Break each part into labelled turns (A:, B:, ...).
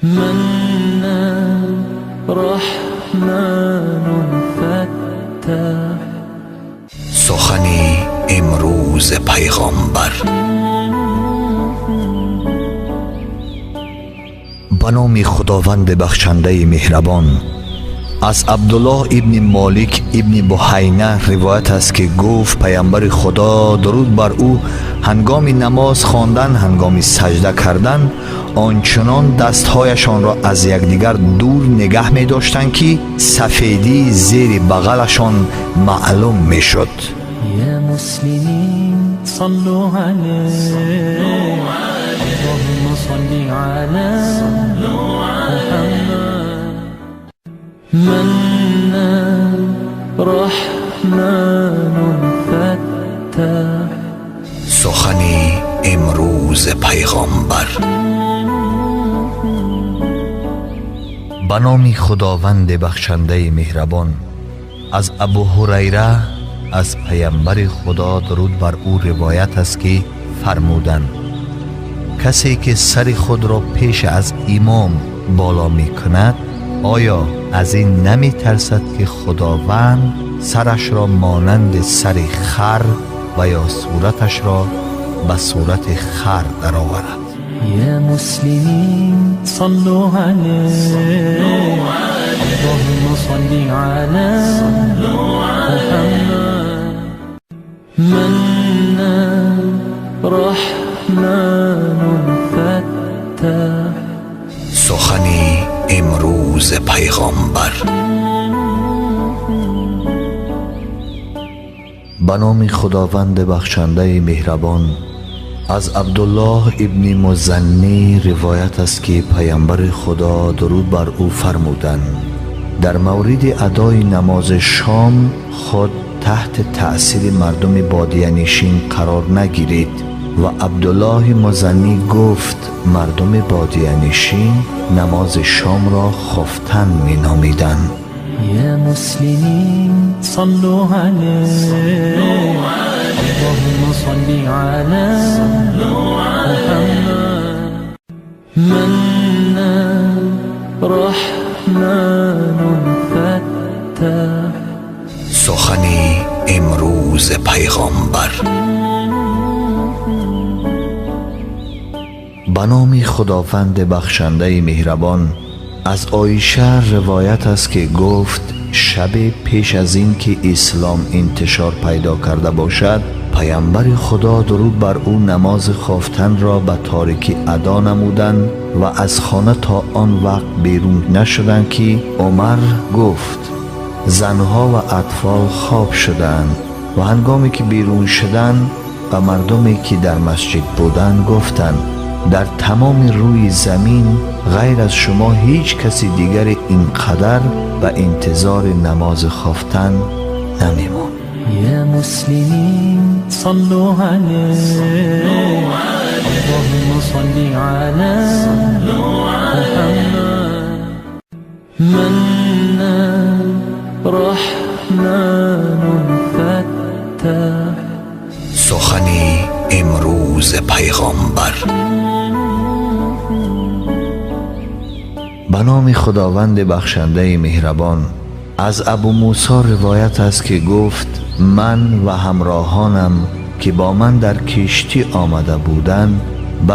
A: منان رحمن فتاح.
B: سخنی امروز پیغامبر. به نام خداوند بخشنده مهربان. از عبدالله ابن مالک ابن بحینه روایت است که گفت پیامبر خدا درود بر او هنگام نماز خواندن، هنگام سجده کردن آنچنان دستهایشان را از یکدیگر دور نگه می داشتند که سفیدی زیر بغلشان معلوم می شد.
A: یا مسلمین صلوا علیه اللهم صل علی محمد. منان رحمن فتاح.
B: سخنی امروز پیغامبر. به نام خداوند بخشنده مهربان. از ابو هریره از پیامبر خدا درود بر او روایت است که فرمودند کسی که سر خود را پیش از امام بالا می کند آیا از این نمی ترسد که خداوند سرش را مانند سر خر و یا صورتش را به صورت خر درآورد؟
A: یا مسلمین صلوا علیه اللهم صل علی محمد. منان رحمن فتاح.
B: سخنی امروز پیغامبر. به نام خداوند بخشنده مهربان. از عبدالله ابن مزنی روایت است که پیامبر خدا درود بر او فرمودند در مورد ادای نماز شام خود تحت تأثیر مردم بادیه نشین قرار نگیرید. و عبدالله مزنی گفت مردم بادیه نشین نماز شام را خفتن می نامیدند.
A: یا مسلمین صلوا علیه اللهم صل علی محمد. منان رحمن فتاح.
B: سخنی امروز پیغامبر. به نام خداوند بخشنده مهربان. از عایشه روایت است که گفت شب پیش از این که اسلام انتشار پیدا کرده باشد پیامبر خدا درود بر او نماز خوافتن را به تاریکی ادا نمودند و از خانه تا آن وقت بیرون نشدند که عمر گفت زنها و اطفال خواب شدند و هنگامی که بیرون شدند به مردمی که در مسجد بودند گفتند در تمام روی زمین غیر از شما هیچ کسی دیگر اینقدر به انتظار نماز خوافتن نمیماند.
A: یا مسلمین صلوا علیه اللهم صل علی محمد. منان رحمن فتاح.
B: سخنی امروز پیغامبر. به نام خداوند بخشنده مهربان. از ابو موسی روایت است که گفت من و همراهانم که با من در کشتی آمده بودند به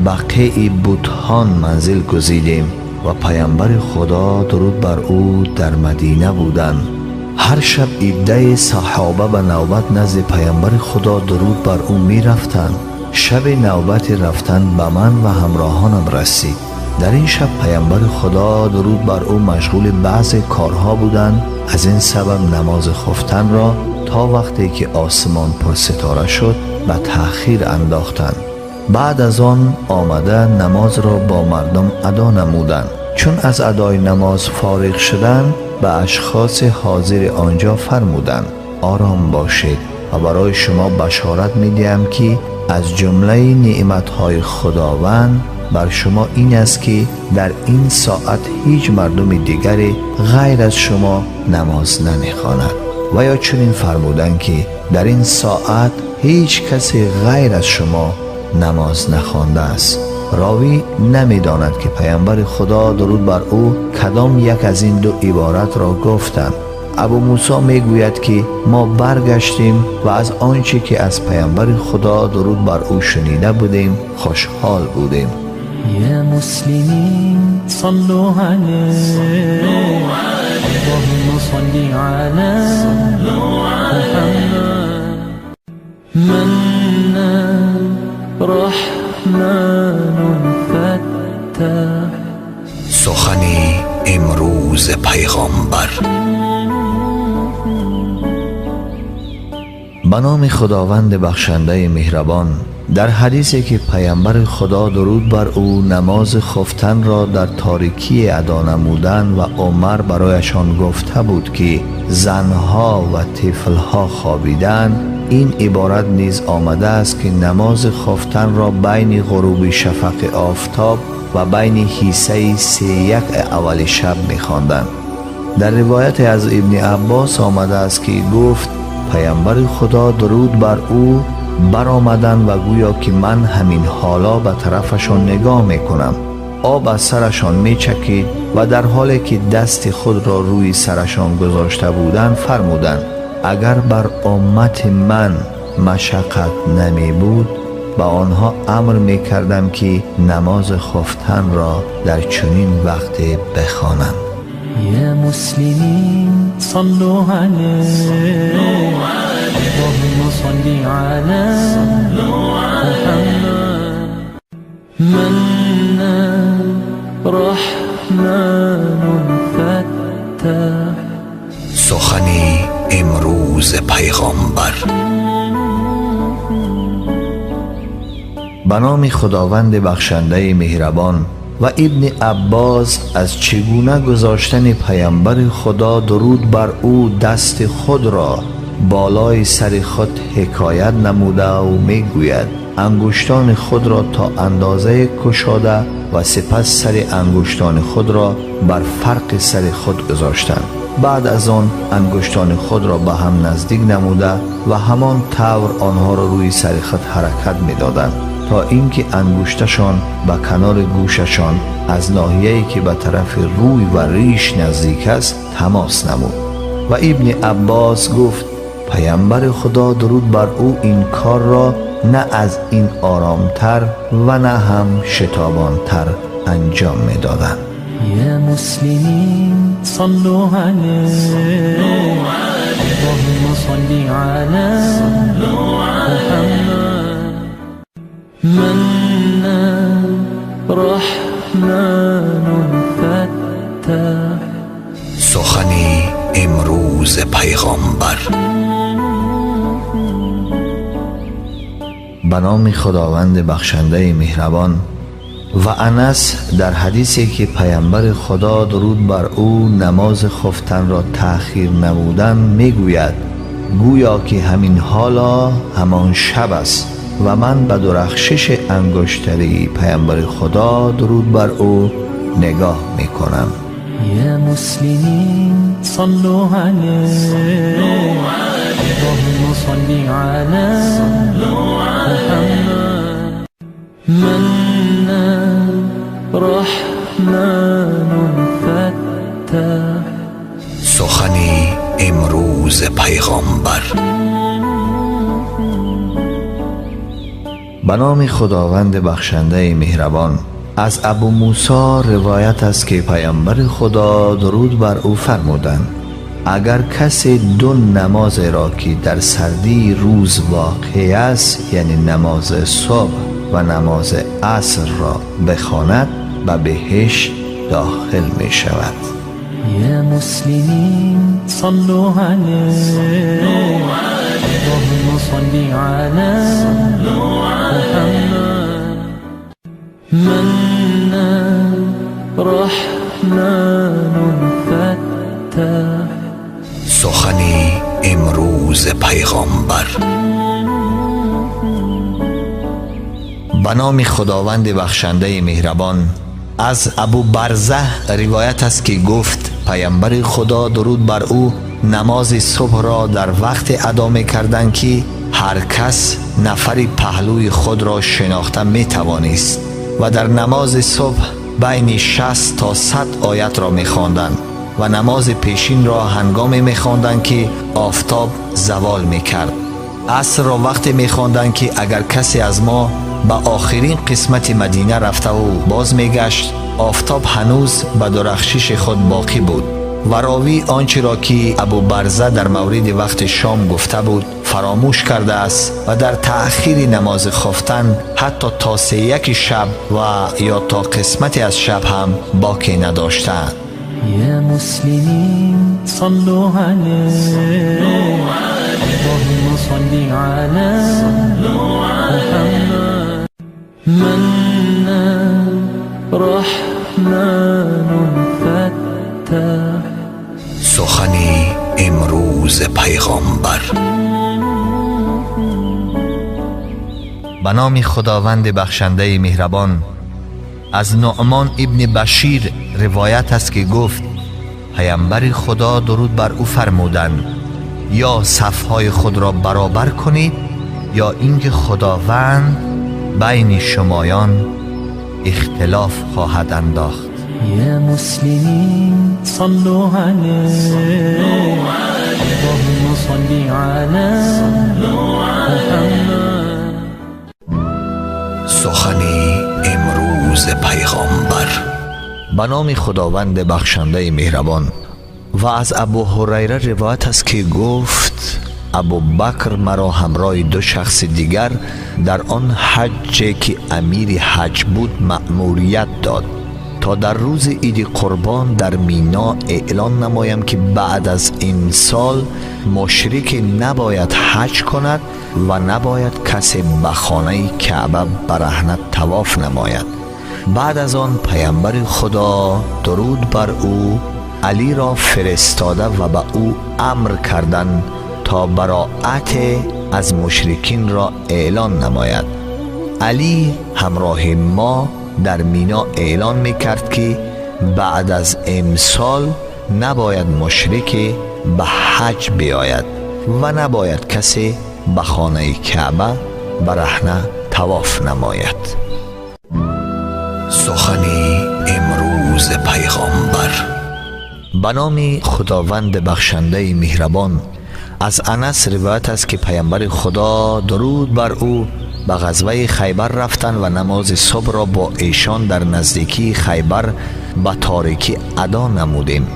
B: بقیع بطحان منزل گزیدیم و پیامبر خدا درود بر او در مدینه بودند. هر شب عده صحابه به نوبت نزد پیامبر خدا درود بر او می رفتند. شب نوبت رفتن به من و همراهانم رسید. در این شب پیامبر خدا درود بر او مشغول بعض کارها بودند. از این سبب نماز خفتن را تا وقتی که آسمان پر ستاره شد به تأخیر انداختند. بعد از آن آمده نماز را با مردم ادا نمودند. چون از ادای نماز فارغ شدند به اشخاص حاضر آنجا فرمودند آرام باشید و برای شما بشارت میدهم که از جمله نعمتهای خداوند بر شما این است که در این ساعت هیچ مردم دیگری غیر از شما نماز نمیخواند. و یا چنین فرمودند که در این ساعت هیچ کسی غیر از شما نماز نخوانده است. Ровӣ намедонад ки паёмбари Худо дуруд бар ӯ кадом як аз ин ду иборат ро гуфтанд. Абу Мусо мегӯяд ки мо баргаштем ва аз он чӣ ки аз паёмбари Худо дуруд бар ӯ шунида будем хушҳол будем.
A: يا مسلمين صلوا عليه اللهم صل على محمد منان رحمن فتاح.
B: سخنی امروز پیغامبر. به نام خداوند بخشنده مهربان. در حدیثی که پیامبر خدا درود بر او نماز خفتن را در تاریکی ادا نمودن و عمر برایشان گفته بود که زنها و طفلها خوابیدن، این عبارت نیز آمده است که نماز خفتن را بین غروب شفق آفتاب و بین حصه 3 اول شب می‌خواندند. در روایت از ابن عباس آمده است که گفت پیامبر خدا درود بر او برآمدند و گویا که من همین حالا به طرفشان نگاه میکنم، آب از سرشان میچکید و در حالی که دست خود را روی سرشان گذاشته بودند فرمودند اگر بر امت من مشقت نمی بود به آنها امر میکردم که نماز خفتن را در چنین وقت بخوانند.
A: یا مسلمین صلوا علیه اللهم صل على محمد منان رحمن فتاح.
B: سخنی امروز پیغامبر. به نام خداوند بخشنده مهربان. و ابن عباس از چگونه گذاشتن پیامبر خدا درود بر او دست خود را بالای سر خود حکایت نموده و میگوید انگشتان خود را تا اندازه کشاده و سپس سر انگشتان خود را بر فرق سر خود گذاشتند. بعد از آن انگشتان خود را به هم نزدیک نموده و همان طور آنها را روی سر خود حرکت میدادند تا اینکه انگشتشان به کنار گوششان از ناحیه‌ای که به طرف روی و ریش نزدیک است تماس نمود. و ابن عباس گفت پیامبر خدا درود بر او این کار را نه از این آرامتر و نه هم شتابانتر انجام میدادند.
A: یا مسلمین صلوا علیه اللهم صل علی محمد منان رحمن فتاح.
B: سخنی امروز پیغامبر. به نام خداوند بخشنده مهربان. و انس در حدیثی که پیامبر خدا درود بر او نماز خفتن را تأخیر نمودن میگوید گویا که همین حالا همان شب است و من به درخشش انگشتری پیامبر خدا درود بر او نگاه میکنم.
A: یا مسلمین صلوا علیه اللهم صل علی محمد منان رحمن فتاح.
B: سخنی امروز پیغامبر. به نام خداوند بخشنده مهربان. از ابو موسی روایت است که پیامبر خدا درود بر او فرمودند اگر کسی دو نماز را که در سردی روز واقع است، یعنی نماز صبح و نماز عصر را بخواند به بهشت داخل می شود.
A: یا مسلمین صلوا علیه اللهم صل علی محمد منان رحمن فتاح.
B: سخنی امروز پیغامبر. به نام خداوند بخشنده مهربان. از ابو برزه روایت است که گفت پیامبر خدا درود بر او نماز صبح را در وقت ادا می‌کردند که هر کس نفری پهلوی خود را شناخته می‌توانست. و در نماز صبح بین 60 تا 100 آیت را می‌خواندند و نماز پیشین را هنگام می‌خواندند که آفتاب زوال می‌کرد. عصر را وقتی می‌خواندند که اگر کسی از ما به آخرین قسمت مدینه رفته و باز می‌گشت، آفتاب هنوز به درخشش خود باقی بود. و راوی آنچه را که ابو برزه در مورد وقت شام گفته بود فراموش کرده است و در تأخیر نماز خفتن حتی تا 1:45 شب و یا تا قسمتی از شب هم باکی نداشتند.
A: یا مسلمین صلوا علیه اللهم صل علی محمد منان رحمن فتاح.
B: سخنی امروز پیغامبر. به نام خداوند بخشنده مهربان. از نعمان ابن بشیر روایت است که گفت پیامبر خدا درود بر او فرمودند یا صفهای خود را برابر کنید یا اینکه خداوند بین شمایان اختلاف خواهد انداخت.
A: یا مسلمین صلوا علیه اللهم صل علی محمد.
B: سخنی امروز پیغامبر. به نام خداوند بخشنده مهربان. و از ابو هریره روایت است که گفت ابو بکر مرا همراه دو شخص دیگر در آن حج که امیر حج بود مأموریت داد تا در روز عید قربان در مینا اعلان نمایم که بعد از امسال مشرک نباید حج کند و نباید کسی به خانه کعبه برهنه طواف نماید. بعد از آن پیامبر خدا درود بر او علی را فرستاده و به او امر کردند تا براعت از مشرکین را اعلان نماید. علی همراه ما در مینا اعلان میکرد که بعد از امسال نباید مشرک به حج بیاید و نباید کسی به خانه کعبه برهنه طواف نماید. سخنی امروز پیغامبر. به نام خداوند بخشنده مهربان. از انس روایت است که پیامبر خدا درود بر او به غزوه خیبر رفتند و نماز صبح را با ایشان در نزدیکی خیبر به تاریکی ادا نمودیم.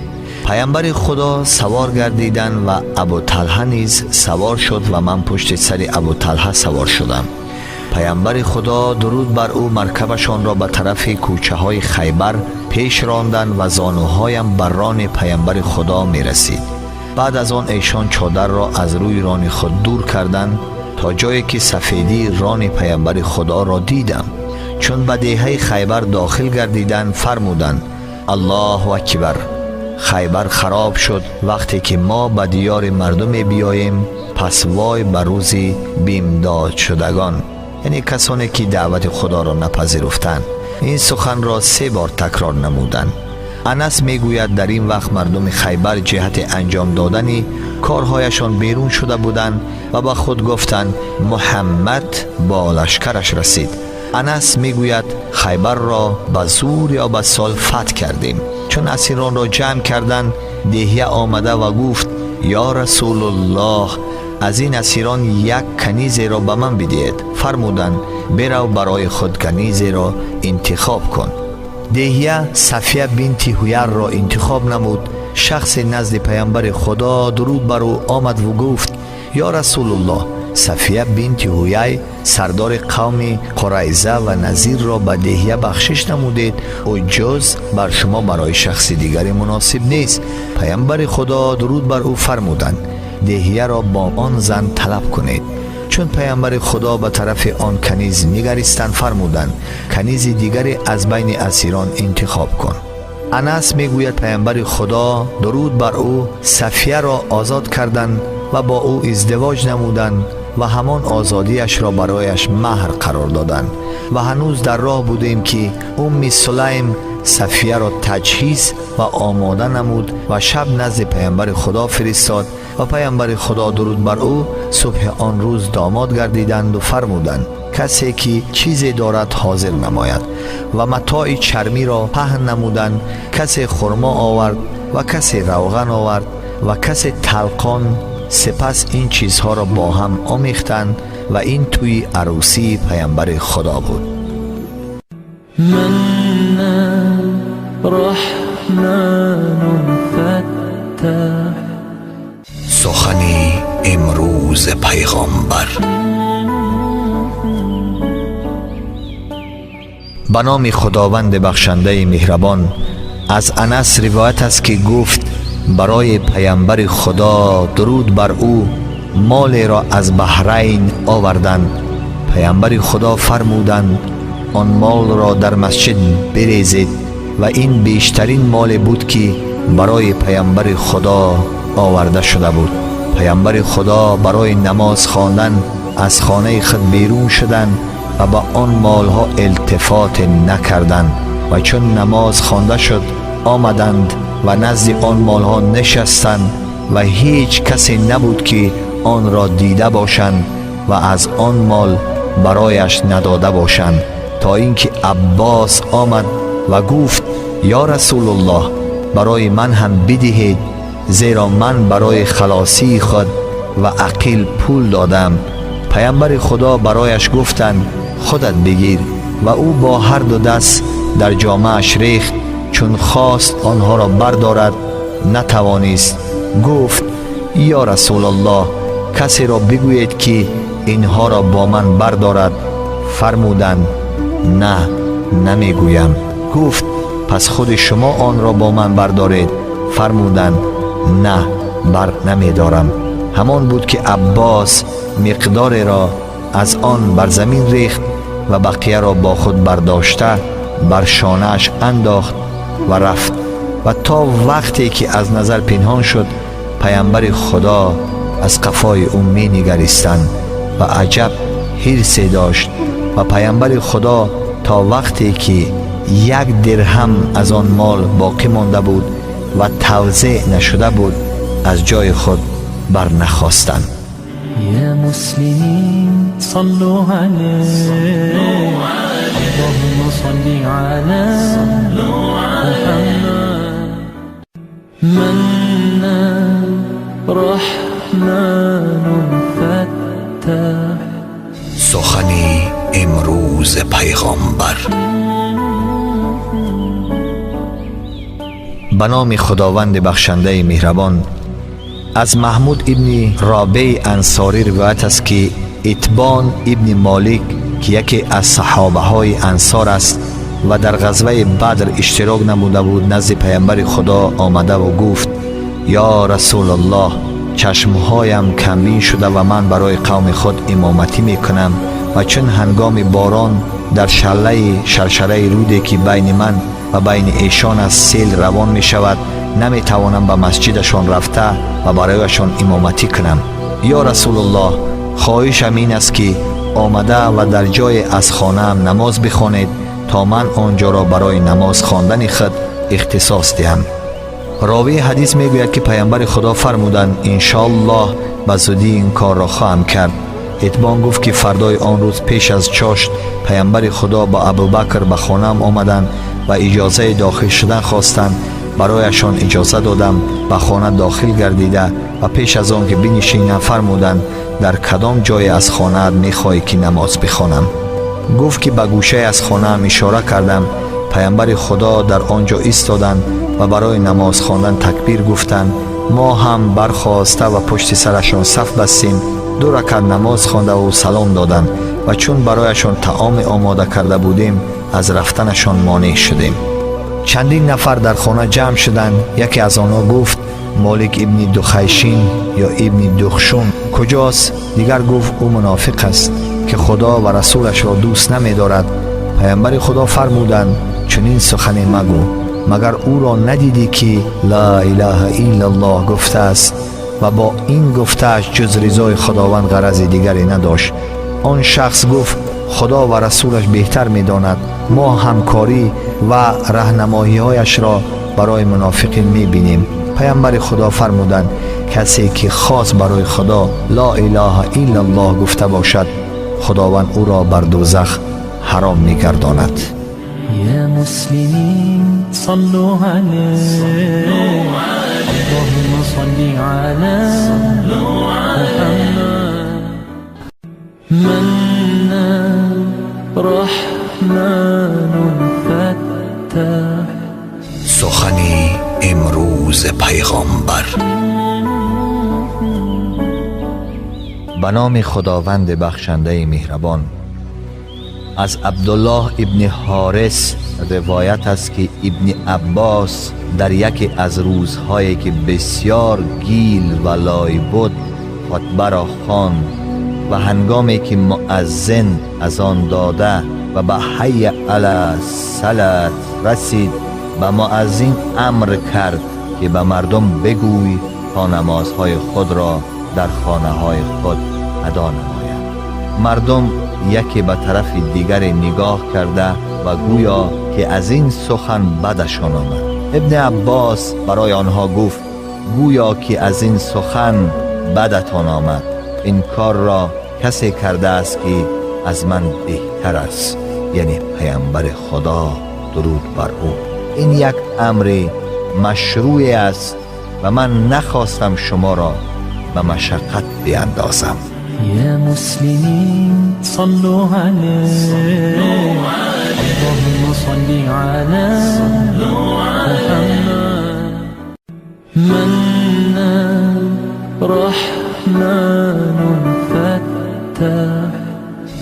B: پیامبر خدا سوار گردیدند و ابو طلحه نیز سوار شد و من پشت سر ابو طلحه سوار شدم. پیامبر خدا درود بر او مرکبشان را به طرف کوچه های خیبر پیش راندند و زانوهایم بر ران پیامبر خدا می رسید. بعد از آن ایشان چادر را از روی ران خود دور کردند تا جایی که سفیدی ران پیامبر خدا را دیدم. چون به دهه خیبر داخل گردیدند فرمودند الله اکبر. خیبر خراب شد وقتی که ما به دیار مردم بیاییم، پس وای بر روز بیمداد شدگان، یعنی کسانی که دعوت خدا را نپذیرفتند. این سخن را 3 بار تکرار نمودند. انس میگوید در این وقت مردم خیبر جهت انجام دادن کارهایشان بیرون شده بودند و با خود گفتند محمد با لشکرش رسید. انس میگوید خیبر را به زور یا به سال فتح کردیم. چون اسیران را جمع کردند دهیه آمده و گفت یا رسول الله از این اسیران یک کنیزی را به من بدهید. فرمودند برو برای خود کنیزی را انتخاب کن. دهیه صفیه بنت حیر را انتخاب نمود. شخص نزد پیامبر خدا درود بر او آمد و گفت یا رسول الله صفیه بنت حیی سردار قوم قریظه و نظیر را به دهیه بخشش نمودید، او جز بر شما برای شخص دیگری مناسب نیست. پیامبر خدا درود بر او فرمودند دهیه را با آن زن طلب کنید. چون پیامبر خدا به طرف آن کنیز نگریستند فرمودند کنیز دیگری از بین اسیران انتخاب کن. انس میگوید پیامبر خدا درود بر او صفیه را آزاد کردند و با او ازدواج نمودند و همان آزادیش را برایش مهر قرار دادند. و هنوز در راه بودیم که ام سلیم Сафияро таҷҳиз ва омода намуд ва шаб назди паямбари Худо фиристод ва паямбари Худо дуруд бар ӯ субҳи он рӯз домод гардиданд ва фармуданд касе ки чизе дорад ҳозир намояд ва матои чармиро паҳн намуданд. Касе хурмо овард ва касе равған овард ва касе талқон. Сипас ин чизҳоро бо ҳам омехтанд ва ин тӯи арӯсии паямбари Худо буд.
A: منان رحمن فتاح.
B: سخنی امروز پیغامبر. به نام خداوند بخشنده مهربان. از انس روایت است که گفت برای پیامبر خدا درود بر او مال را از بحرین آوردند. پیامبر خدا فرمودند آن مال را در مسجد بریزید و این بیشترین مال بود که برای پیامبر خدا آورده شده بود. پیامبر خدا برای نماز خواندن از خانه خود بیرون شدند و با آن مالها التفات نکردند و چون نماز خوانده شد آمدند و نزد آن مالها نشستند و هیچ کسی نبود که آن را دیده باشند و از آن مال برایش نداده باشند، تا اینکه عباس آمد و گفت یا رسول الله برای من هم بدهید، زیرا من برای خلاصی خود و عقیل پول دادم. پیامبر خدا برایش گفتند خودت بگیر و او با هر دو دست در جامه‌اش ریخت. چون خواست آنها را بردارد نتوانست. گفت یا رسول الله کسی را بگویید که اینها را با من بردارد. فرمودند نه، نمیگویم. گفت پس خود شما آن را با من بردارید. فرمودند نه، بر نمیدارم. همان بود که عباس مقدار را از آن بر زمین ریخت و بقیه را با خود برداشته بر شانه‌اش انداخت و رفت و تا وقتی که از نظر پنهان شد پیامبر خدا از قفای او می نگریستند و عجب حرصی داشت و پیامبر خدا تا وقتی که 1 درهم از آن مال باقی مانده بود و توزیع نشده بود از جای خود بر نخواستند.
A: یا مسلمین صلوا علیه اللهم صل علی محمد. منان رحمن فتاح.
B: سخنی امروز پیغامبر. به نام خداوند بخشنده مهربان. از محمود ابن رابع انصاری روایت است که اتبان ابن مالک که یکی از صحابه های انصار است و در غزوه بدر اشتراک نموده بود نزد پیامبر خدا آمده و گفت یا رسول الله چشمهایم کمبین شده و من برای قوم خود امامتی می کنم و چون هنگام باران در شله شرشره رودی که بین من و بین ایشان از سیل روان می شود نمی توانم به مسجدشان رفته و برایشان امامتی کنم. یا رسول الله خواهشم این است که آمده و در جای از خانه‌ام نماز بخوانید تا من آنجا را برای نماز خواندن خود اختصاص دهم. راوی حدیث میگوید که پیامبر خدا فرمودند انشاءالله به زودی این کار را خواهم کرد. اتبان گفت که فردای آن روز پیش از چاشت پیامبر خدا با ابوبکر به خانه‌ام آمدند و اجازه داخل شدن خواستند. برایشان اجازه دادم. به خانه داخل گردیده و پیش از آن که بنشینم فرمودند در کدام جای از خانه میخواهی که نماز بخوانم؟ گفت که به گوشه از خانه اشاره کردم. پیامبر خدا در آنجا ایستادند و برای نماز خواندن تکبیر گفتند. ما هم برخواسته و پشت سرشان صف بستیم. 2 رکعت نماز خوانده و سلام دادند و چون برایشان طعام آماده کرده بودیم از رفتنشان مانع شدیم. چندین نفر در خانه جمع شدند. یکی از آنها گفت مالک ابن دخیشین یا ابن دخشون کجاست؟ دیگر گفت او منافق است که خدا و رسولش را دوست نمی دارد. پیامبر خدا فرمودند چنین سخن مگو، مگر او را ندیدی که لا اله الا الله گفته است و با این گفتهش جز رضای خداوند غرض دیگری نداشت. آن شخص گفت خدا و رسولش بهتر می داند، ما همکاری ва раҳнамоиҳояшро барои мунофиқин мебинем. Паямбари Худо фармуданд: касе ки хос барои Худо ла илаҳа иллаллоҳ гуфта бошад, Худованд ӯро бар дӯзах ҳаром мегардонад.
A: يا مسلمين صلوا عليه اللهم صل على محمد منان رحمن فتاح.
B: سخنی امروز پیغامبر. به نام خداوند بخشنده مهربان. از عبدالله ابن حارث روایت است که ابن عباس در یکی از روزهایی که بسیار گیل و لای بود خطبه را خواند و هنگامی که مؤذن اذان داده و به حی علی الصلاة رسید، به مؤذن امر کرد که به مردم بگوی تا نمازهای خود را در خانه های خود ادا نمایند. مردم یکی به طرف دیگر نگاه کرده و گویا که از این سخن بدشان آمد. ابن عباس برای آنها گفت: گویا که از این سخن بدتان آمد، این کار را کسی کرده است که از من بهتر است، یعنی پیامبر خدا درود بر او. این یک امر مشروع است و من نخواستم شما را به مشقت بیندازم.
A: يا مسلمين صلوا عليه اللهم صل على محمد منان رحمن فتاح.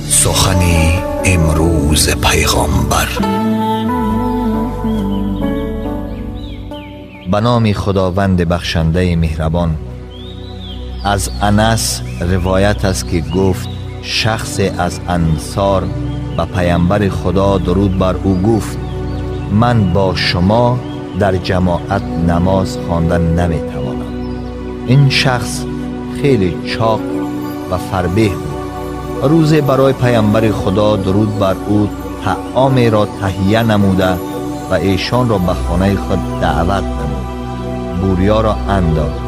B: سخنی امروز پیغامبر. به نام خداوند بخشنده مهربان. از انس روایت است که گفت: شخص از انصار به پیامبر خدا درود بر او گفت: من با شما در جماعت نماز خواندن نمیتوانم. این شخص خیلی چاق و فربه بود. روز برای پیامبر خدا درود بر او طعامی را تهیه نموده و ایشان را به خانه خود دعوت نمود. بوریا را انداخت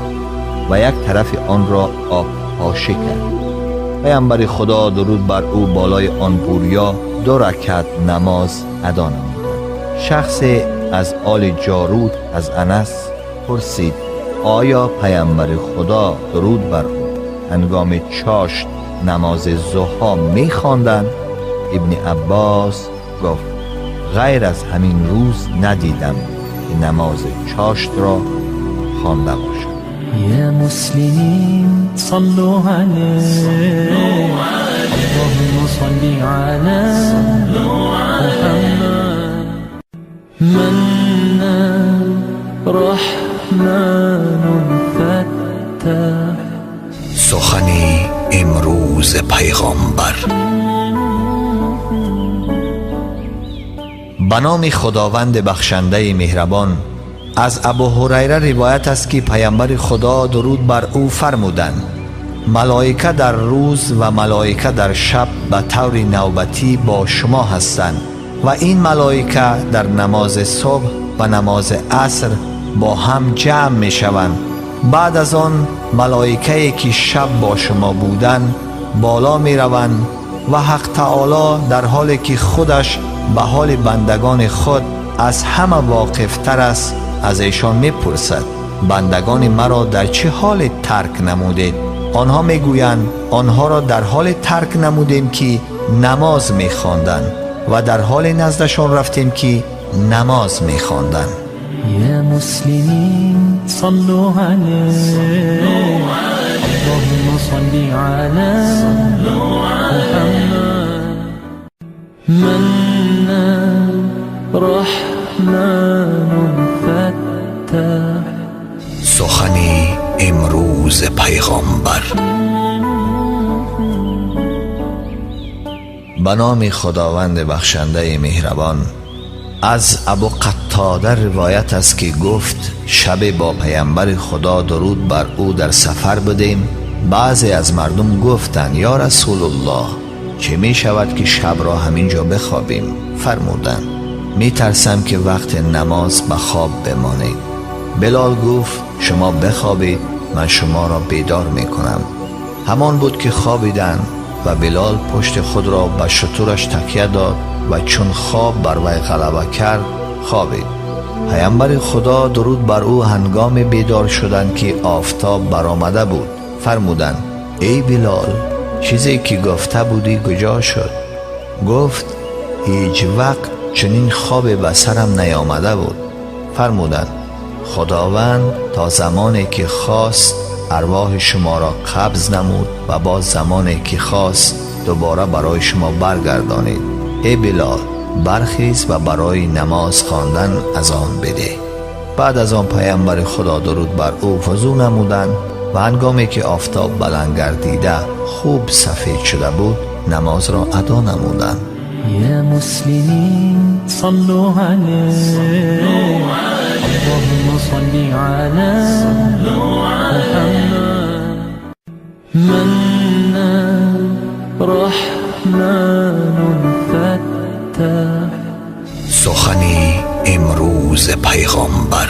B: و یک طرف آن را آب پاشی کرد. پیامبر خدا درود بر او بالای آن بوریا 2 رکعت نماز ادا نمودند. شخص از آل جارود از انس پرسید: آیا پیامبر خدا درود بر او هنگام چاشت نماز ضحی می‌خواندند؟ ابن عباس گفت: غیر از همین روز ندیدم که نماز چاشت را خوانده باشد.
A: يا مسلمين صلوا عليه اللهم صل على محمد منان رحمن فتاح.
B: سخنی امروز پیغامبر. به نام خداوند بخشنده مهربان. از ابو هریره روایت است که پیامبر خدا درود بر او فرمودند: ملائکه در روز و ملائکه در شب به طور نوبتی با شما هستند و این ملائکه در نماز صبح و نماز عصر با هم جمع می شوند. بعد از آن ملائکه که شب با شما بودند بالا می روند و حق تعالی در حالی که خودش به حال بندگان خود از همه واقف تر است از ایشان میپرسد: بندگان مرا در چه حال ترک نمودید؟ آنها میگویند: آنها را در حال ترک نمودیم که نماز میخواندند و در حال نزدشان رفتیم که نماز میخواندند.
A: یا مسلمین صلوا علیه اللهم صل علی محمد منان رحمن فتاح.
B: سخنی امروز پیغامبر. به نام خداوند بخشنده مهربان. از ابو قتاده روایت است که گفت: شب با پیامبر خدا درود بر او در سفر بودیم. بعضی از مردم گفتند: یا رسول الله، چه می شود که شب را همینجا بخوابیم؟ فرمودند: میترسم که وقت نماز به خواب بمانید. بلال گفت شما بخوابید، من شما را بیدار میکنم. همان بود که خوابیدند و بلال پشت خود را به شترش تکیه داد و چون خواب بر وی غلبه کرد خوابید. پیامبر خدا درود بر او هنگام بیدار شدند که آفتاب برآمده بود فرمودند ای بلال، چیزی که گفته بودی کجا شد؟ گفت هیچ وقت چنین خواب به سرم نیامده بود. فرمودند خداوند تا زمانی که خواست ارواح شما را قبض نمود و باز زمانی که خواست دوباره برای شما برگردانید. ای بلال، برخیز و برای نماز خواندن اذان بده. بعد از آن پیامبر خدا درود بر او وضو نمودند و هنگامی که آفتاب بلند گردیده خوب سفید شده بود نماز را ادا نمودند.
A: یا مسلمین صلوا علیه، اللهم صل علی محمد. منان رحمن فتاح.
B: سخنی امروز پیغامبر.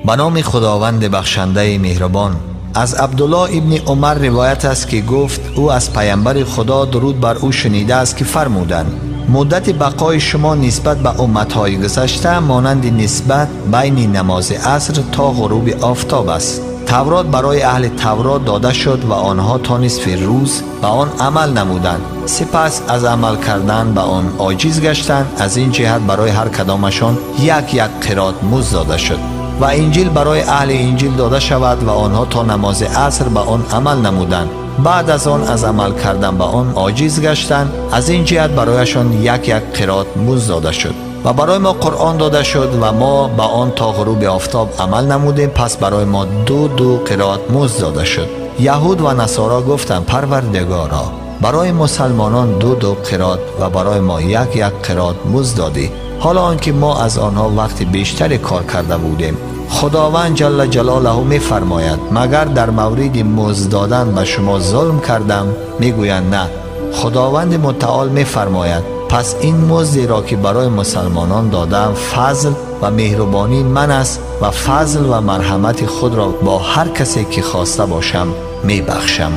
B: به نام خداوند بخشنده مهربان. از عبدالله ابن عمر روایت است که گفت او از پیامبر خدا درود بر او شنیده است که فرمودند مدت بقای شما نسبت به امتهای گذشته مانند نسبت بین نماز عصر تا غروب آفتاب است. تورات برای اهل تورات داده شد و آنها تا نصف روز به آن عمل نمودند، سپس از عمل کردن به آن عاجز گشتند. از این جهت برای هر کدامشان یک یک قرات مزد داده شد و انجیل برای اهل انجیل داده شود و آنها تا نماز عصر به آن عمل نمودند، بعد از آن از عمل کردن به آن عاجز گشتند. از این جهت برایشان یک یک قرات مزد داده شد و برای ما قرآن داده شد و ما به آن تا غروب آفتاب عمل نمودیم، پس برای ما دو دو قرات مزد داده شد. یهود و نصارا گفتند پروردگارا، برای مسلمانان دو دو قرات و برای ما یک یک قرات مزد دادی، حالا آنکه ما از آنها وقت بیشتری کار کرده بودیم. خداوند جل جلاله می فرماید مگر در مورد مزد دادن به شما ظلم کردم؟ میگویند نه. خداوند متعال می فرماید پس این مزدی را که برای مسلمانان دادم فضل و مهربانی من است و فضل و مرحمت خود را با هر کسی که خواسته باشم می بخشم.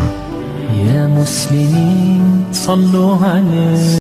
A: یا مسلمین صلوا علیه.